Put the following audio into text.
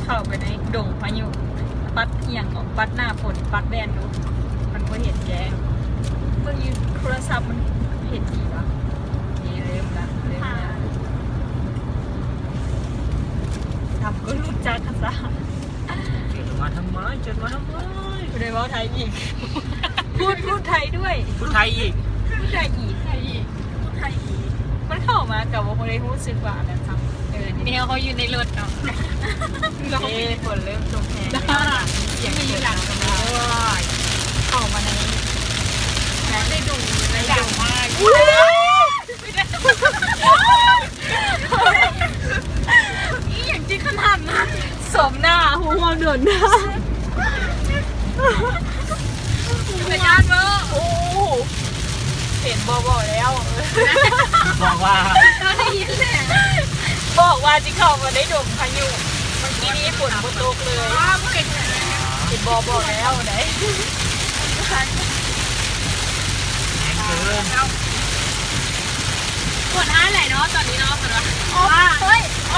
ເຂົ້າໄປໃນດົງພາຍຸ ປັດອີ່ຫຍັງເກາະ ປັດໜ້າຝົນ ປັດແວ່ນດູ ມັນບໍ່ເຫັນແຈ້ງ. ເບິ່ງຢູ່ໂທລະສັບມັນເຫັນດີວະ. ນີ້ເລີ່ມລະ ເລີ່ມລະ. ດຳກໍຫຼຸດຈາກກະສາ. ເກີດມາທຳໄມ? ເກີດມາທຳໄມ? ຜູ້ໃດເວົ້າໄທອີກ? ພູດ ພູດໄທດ້ວຍ. ພູດໄທອີກ. ພູດໄທອີກ. ໄທອີກ. ມັນເຂົ້າມາກໍບໍ່ໄດ້ຮູ້ສຶກວ່າອັນນັ້ນຊ້ຳ. ເອີ ແນວເຮົາຢູ່ໃນລົດເນາະ ເອີ ຝົນເລີ່ມຕົກແຮງ ສຽງມີຢູ່ຫຼັງເຮົາ. ເຂົ້າມາໃນ ໃນດົງ ໃນດົງມາກ. ອີ່ຫຍັງຈິຂະໜາດນັ້ນ? ສົມໜ້າ ຫູຮວມໂດນໜ້າ. ເປັນຍາດເວີ. ໂອ້ ເຫັນບໍ່ ບອກແລ້ວ ບອກວ່າ ເຮົາໄດ້ຍິນແລ້ວ ບອກວ່າຊິເຂົ້າມາໃນດົງພາຍຸ. ເມື່ອກີ້ນີ້ຝົນບໍ່ຕົກເລີຍ. ເຫັນບໍ່ ບອກແລ້ວໃດ. ແຮງເກີນ. ປວດຮ້າຍຫຼາຍເນາະ ຕອນນີ້ເນາະ ເພິ່ນວ່າ. ໂອ້ຍ ໂອ້ຍ ໂ